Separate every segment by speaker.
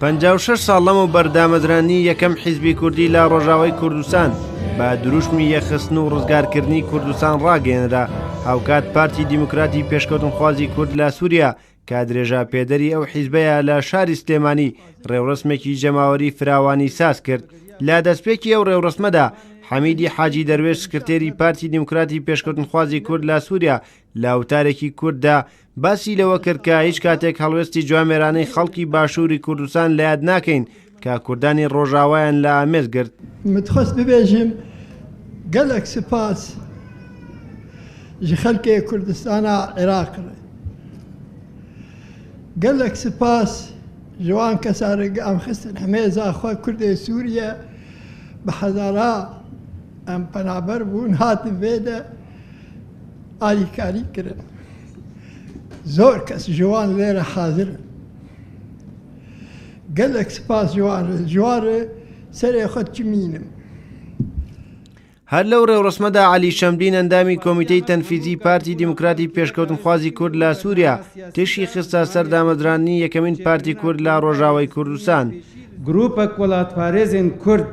Speaker 1: 56 ساڵ لەمەوبەر دامەزراندنی یەکەم حیزبی کوردی لە ڕۆژاوای کوردستان بە دروشمی یەکخستن و ڕزگارکردنی کوردستان ڕاگەیەنرا، هاوکات پارتی دیموکراتی پێشکەوتنخوازی کورد لە سووریا کە درێژە پێدەری ئەو حیزبەیە لە شاری سلێمانی ڕێوڕەسمێکی جەماوەری فراوانی ساز کرد. لە دەستپێکی ئەو ڕێوڕەسمەدا حەمیدی حاجی دەروێش سکرتێری پارتی دیموکراتی پێشکەوتنخوازی کورد لە سووریا لە وتارێکی کورددا باسی لەوە کرد کە هیچ کاتێک هەڵوێستی جوامێرانەی خەڵکی باشووری کوردستان لە یاد ناکەین کە کوردانی ڕۆژاوایان لە ئامێز گرت.
Speaker 2: متخواست ببێژم گەلەک سپاس ژ خەلکێ کوردستانا عێراق رێ. گەلەک سپاس ژ وان کەسا رێ گ ئەم خستن حمێزا خوە کوردێ سووریە بە هەزارا ئەم پەنابەر بوون هاتن ڤێدە ئالیکاری کرن. زۆر کەس ژ وان لێرە حازرن. گەلەک سپاس ژ وان رێ. ژ وان رێ سەرێ خوە چمینم.
Speaker 1: هەر لەو ڕێوڕەسمەدا عەلی شەمدین ئەندامی کۆمیتەی تەنفیزی پارتی دیموکراتی پێشکەوتنخوازی کورد لە سووریا تیشکی خستە سەر دامەزراندنی یەکەمین پارتی کورد لە ڕۆژاوای کوردستان.
Speaker 3: گروپەک وەلاتپارێزێن کورد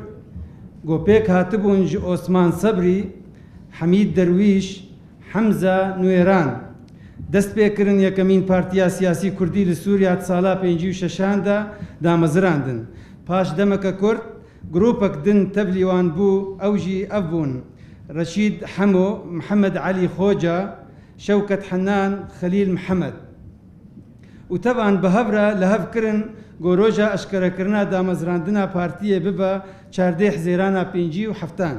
Speaker 3: گۆ پێک هاتبوون ژ ئۆسمان سەبری، حەمید دەرویش، حەمزە نوێران دەست پێ کرن یەکەمین پارتیا سیاسی کوردی لە سووریا سالا پێنجی و شەشان دا دامەزراندن. پاش دەمەکە کورد گروپەک دن تەڤلی وان بوو ئەو ژی ئەڤ بوون، رەشید حەمۆ، محەمەد عەلی خۆجە، شەوکەت حەنان، خەلیل محەمەد. و تەڤان بە هەڤرە لە هەڤ کرن گۆ رۆژا ئەشکەرەکرنا دامەزراندنا پارتیێ ببە چاردێ حزێرانا پێنجی و حەفتان.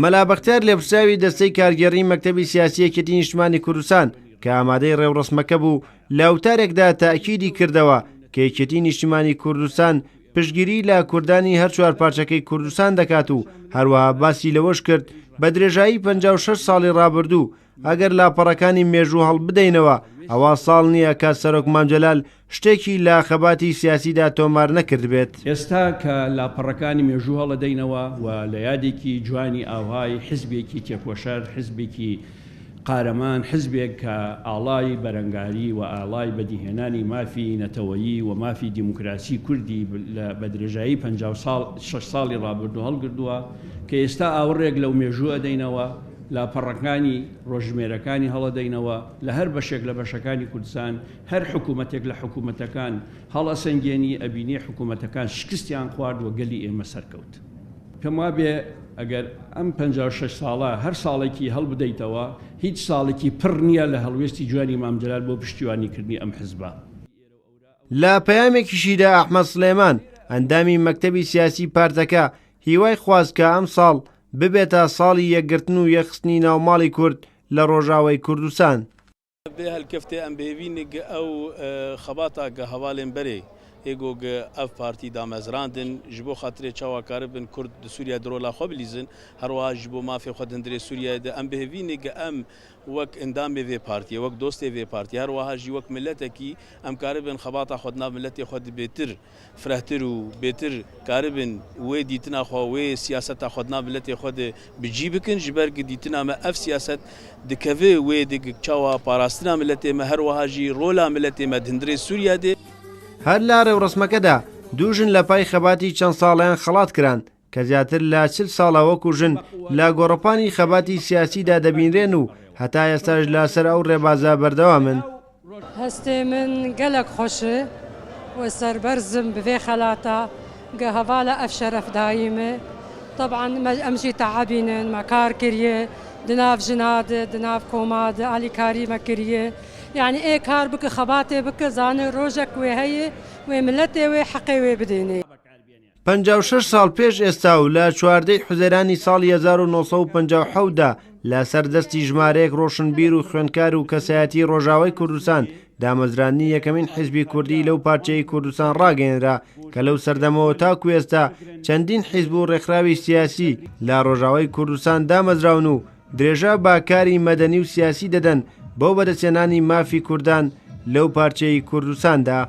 Speaker 1: مەلا بەختیار لێپرسراوی دەستەی کارگێڕیی مەکتەبی سیاسی یەکێتی نیشتمانی کوردستان کە ئامادەی ڕێوڕەسمەکە بوو لە وتارێکدا تەئکیدی کردەوە کە یەکێتی نیشتیمانی کوردستان پشتگیری لە کوردانی هەر چوارپارچەکەی کوردستان دەکات و هەروەها باسی لەوەش کرد بە درێژایی 56 ساڵی ڕابردوو ئەگەر لاپەڕەکانی مێژوو هەڵبدەینەوە ئەوا ساڵ نییە کە سەرۆک مام جەلال شتێکی لە خەباتی سیاسیدا تۆمار نەکردبێت.
Speaker 4: ئێستا کە لاپەڕەکانی مێژوو هەڵەدەینەوە و لە یادێکی جوانی ئاوهای حیزبێکی تێکۆشەر، حیزبێکی قارەمان، حیزبێک کە ئاڵای بەرەنگاری و ئاڵای بەدیهێنانی مافی نەتەوەیی و مافی دیموکراسی کوردی لە بە درێژایی 56 ساڵی ڕابردوو هەڵگردووە، کە ئێستا ئاوڕێک لەو مێژوو ئەدەینەوە، لاپەڕەکانی ڕۆژژمێرەکانی هەڵەدەینەوە، لە هەر بەشێک لە بەشەکانی کوردستان، هەر حکوومەتێک لە حکوومەتەکان هەڵئەسەنگێنی، ئەبینی حکوومەتەکان شکستیان خوارد و گەلی ئێمە سەرکەوت. پێم وابێ ئەگەر ئەم 56 ساڵە هەر ساڵێکی هەڵبدەیتەوە، هیچ ساڵێکی پڕ نییە لە هەڵوێستی جوانی مام جەلال بۆ پشتیوانیکردنی ئەم حزبە.
Speaker 1: لە پەیامێکیشیدا ئەحمەد سڵێمان، ئەندامی مەکتەبی سیاسی پارتەکە، هیوای خواست کە ئەمساڵ ببێتە ساڵی یەکگرتن و یەکخستنی ناوماڵی کورد لە ڕۆژاوای کوردستان.
Speaker 5: بێ هەلکەفتێ ئەم بهێڤین گ ئەو خەباتا گ هەڤالێن بەرێ ئێ گۆ گ ئەڤ پارتی دامەزراندن ژ بۆ خاترێ چاوا کاربن کورد د سووریا د رۆلا خوە بلیزن هەروەها ژ بۆ مافێ خوە د هندرێ سووریای د ئەم بهێڤین گ ئەم وەک ئندامێ ڤێ پارتیێ وەک دۆستێ ڤێ پارتی هەروەها ژی وەک ملەتەکی ئەم کاربن خەباتا خوە د ناڤ ملەتێ خوە د بێتر فرەتر و بێتر کاربن وێ دیتنا خwe وێ سیاسەتا خwe di nav miletê xwe de bi cî bikin ji ber ku dîtina me ev siyaset dikeve wê di çawa parastina miletê me her wiha jî rola miletê me di hundirê Sûriye de.
Speaker 1: هەر لە ڕێوڕەسمەکەدا دوو ژن لە پای خەباتی چەند ساڵەیان خەڵات کران کە زیاتر لە 40 ساڵە وەکو ژن لە گۆڕەپانی خەباتی سیاسیدا دەبینرێن و هەتا ئێستاش لەسەر ئەو ڕێبازە بەردەوامن.
Speaker 6: هەستێ من گەلەک خوەشە و سەربەرزم بڤێ خەلاتا گ هەڤالە ئەڤ شەرەف دایی م. تەبعەن مە ئەم ژی تەعەبینن، مە کار کریە دناڤ ژنا د، دناڤ کۆما د ئالیکاری مە کریە. یەعنی ئێ کار بکە خەباتێ بکە زانێ رۆژەک وێ هەیە وێ ملەتێ وێ حەقێ وێ بدێنێ.
Speaker 1: 56 ساڵ پێش ئێستا و لە چواردەی حوزەیرانی ساڵی 1957 دا لە سەر دەستی ژمارەیەک ڕۆشنبیر و خوێندکار و کەسایەتی ڕۆژاوای کوردستان دامەزراندنی یەکەمین حیزبی کوردی لەو پارچەی کوردستان ڕاگەیەنرا کە لەو سەردەمەوە تاکو ئێستا چەندین حیزب و ڕێکخراوی سیاسی لە ڕۆژاوای کوردستان دامەزراون و درێژە بە کاری مەدەنی و سیاسی دەدەن بۆ بەدەستهێنانی مافی کوردان لەو پارچەی کوردستاندا.